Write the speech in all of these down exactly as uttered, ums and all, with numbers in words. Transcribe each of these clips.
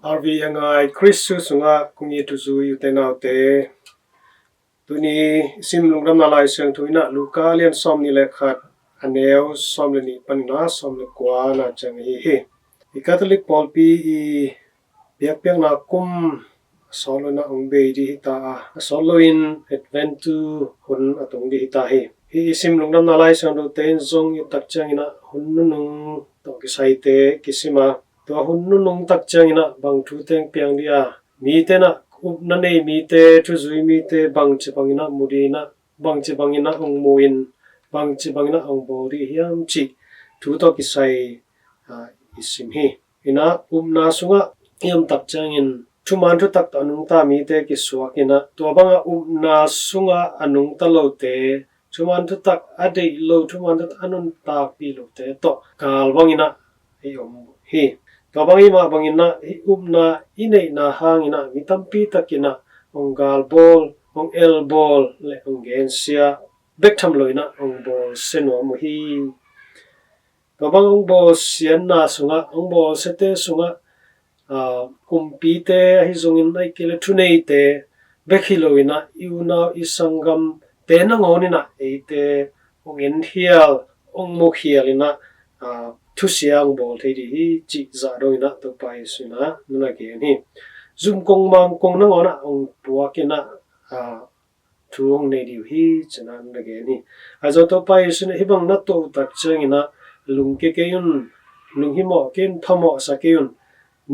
R V a ngai Kristu sungah kong it u zui u te nau te, tuni i sim lungdamna Lai Siangtho in ah Luka lian sawm nih le khat, a neu sawm le nih panin a sawm le kua na ciang ahi hi. I Catholic pawlpi i biakpiakna kum a sawt lo in ah hong bei ding hi ta a, a sawt lo in Advent tu hun a tung ding hi ta hi. Hih i sim lungdamna Lai Siangtho te in zong i tak ciangin ah hun nunung tawh kisaite kisim a, tua hun nunung tak ciangin ah bang thu teng piang ding a, mite in ah, upna nei mite, thuzui mite bangci bangin ah mu ding in ah, bangci bangin ah hong mu in, bangci bangin ah hong bawl ding hiam cih thu tawh kisai, ah, i sim hi. In ah upna sungah i om tak ciangin thuman thutak tawh a nungta mite kisuak in ah, tua bangah upna sungah a nungta lote, thuman thutak a deih lo, thuman thutak a nuntakpih lote tawh gal bangin ah i om hi. Tua bang i mah bangin ah hih upna i neihna hangin ah mi tampi takin ah hong galbawl, hong elbawl le hong gensia bek tham lo in ah hong bawlsia nuam uh hi. Tua bang hong bawlsiatna sungah, hong bawlsiate sungah, aa, kumpite ahi zongin, ahih kei leh thuneite bek hi lo in ah, i unau i sanggamte nangawn in ah eite hong en hial, hong mu hial in ah, aa, thusia hong bawl thei ding hi cih zah dong in ah Topa Jesu in ah na na gen hi. Zum kong mang kong nangawn ah hong puak in ah, aa, thu hong nei ding uh hi, ci-in ah na gen hi. Ahi zong Topa Jesu in ah hih bang na tuah uh tak ciangin ah lungke kei un, lunghimawh kei un, phamawhsa kei un.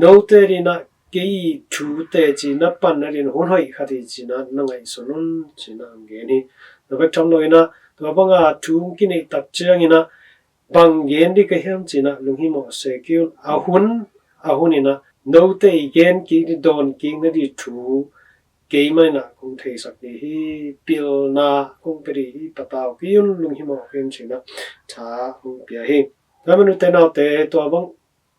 Note adingin ah kei thu teci na pan nadingin hun hoih khat hi ci-in ah na ngaihsun un, ci-in ah hong gen hi. Tua bek tham lo in ah, tua banga thu hong kineih tak ciangin ah bang gen ding ka hiam ci-in ah lunghimawh se kei un. A hun, a hun in ah note i gen kik ding, dawn kik nading thu keimah in ah kong theisak ding hi, pilna kong pia ding hi, patau kei un, lunghimawh kei un, ci-in ah tha hong pia hi. Tua manin u te nau te, tua bang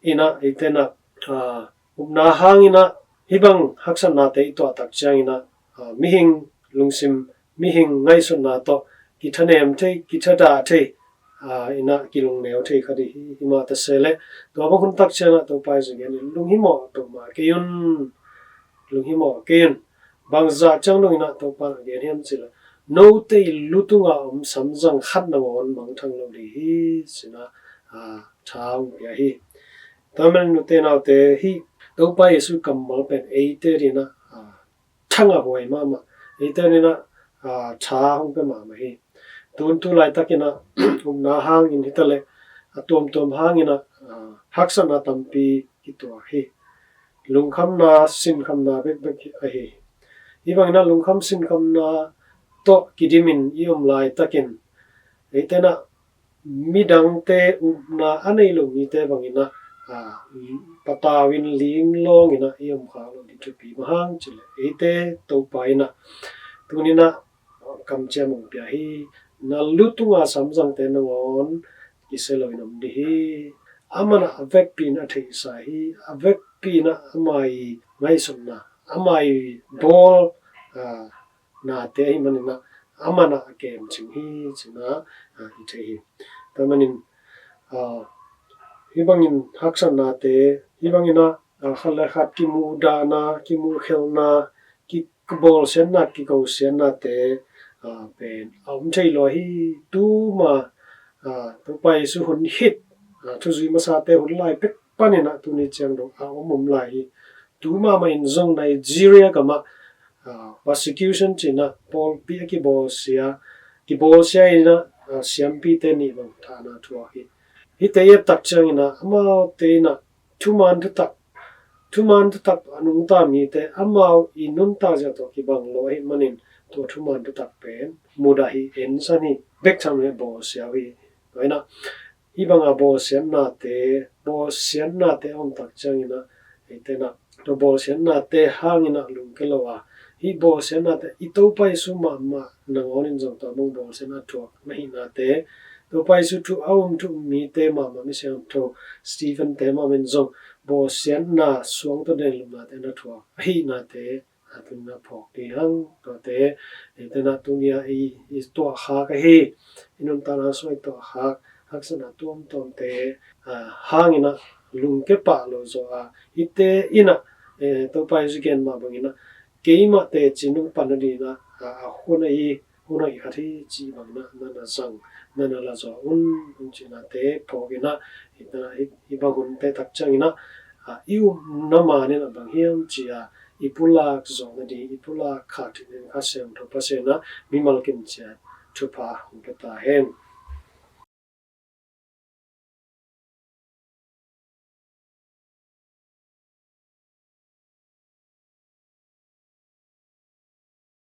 in ah eite in ah, aa, upna hangin ah hih bang haksatnate i tuah tak ciangin ah, aa, mihing lungsim, mihing ngaihsutna tawh kithanem thei, kithadah thei, aa, in ah kilungneu thei kha ding hi. Himah ta se leh tua bang hun tak ciangin ah Topa Jesu in ah lunghimawh peuhmah kei un, lunghimawh kei un. Bangzah ciang dong in ah Topa in ah gen hiam cih leh, note i lu tunga om samzang khat nangawn mangthang lo ding hi, ci-in ah, aa, tha hong pia hi. Tua manin u te nau te, hih Topa Jesu kammal pen eite adingin ah, aa, thangah huai mahmah, eite adingin ah, aa, tha hong pia mahmah hi. Tun tu laitakin ah upna hangin hi ta leh, a tuamtuam hangin ah, aa, haksatna tampi kituak hi. Lungkhamna, sinkhamna bekbek ahi hi. Hih bangin ah lungkham sinkhamna tawh kidimin i om laitakin, eite in ah midangte upna a nei lo mite bangin ah, aa, patau in, linglawng in ah i om khak loh ding thupi, bang hang cih leh eite Topa in ah tuni in ah kamciam hong pia hi. Na lu tunga samzangte nangawn kisia lo in om ding hi. Aman ah a vekpi in a theihsa hi, a vekpi in ah ama i ngaihsutna, ama i bawl, aa, nate ahih manin ah aman ah a kemcing hi, ci-in ah, aa, i thei hi. Tua manin, aa, hih bangin haksatnate, hih bangin ah, aa, khat le khat kimuhdahna, kimuhkhelhna, ki, kibawlsiatna, kikosiatnate, aa, pen a om thei lua hi. Tuma, aa, Topa Jesu hun khit, aa, thuzui masate hun lai pek panin ah tuni ciang dong a om om lai hi. Tu mahmah in zong Nigeria gamah, aa, persecution ci-in ah pawlpi a kibawlsia, kibawlsia in ah, aa, siampite nih bang thahna thuak hi. Hihte i et tak ciangin ah amaute in ah thuman thutak, thuman thutak a nungta mite amau i nuntak zia tawh kibang lo ahih manin tua thuman thutak pen mudah hi, ensan hi, bek tham leh bawlsia uh hi. Tua in ah hih banga bawlsiatnate, bawlsiatnate a om tak ciangin ah eite in ah tua bawlsiatnate hangin ah lungke lo a, hih bawlsiatnate i Topa Jesu mahmah nangawn in zong tua bang bawlsiatna thuak na hihnate, Topa Jesu thu a um thu um mite mahmah, mi siangtho Stephen-te mahmah in zong bawlsiatna, suang tawh den lupnate na thuak ahihnate, a tun na phawk ding hang. Tuate eite in ah tuni a i, i tuahkhak ahi, i nuntakna sungah i tuahkhak haksatna tuamtuamte, aa, hangin ah lungke pah lo zaw a, hihte in ah Topa Jesu gen mah bangin ah, keimah teci nong pan nadingin ah a hun ahi, hun ahi khat hi cih bangin ah na na zang, na na la zaw un, hong cihna te phawkin ah, hih bang hunte tak ciangin ah i upna man in ah bang hiam cih a i pulak zawh nading, i pulak khak theih nading Kha Siangtho Pasian in ah mimal kim ciat thupha hong pia ta hen.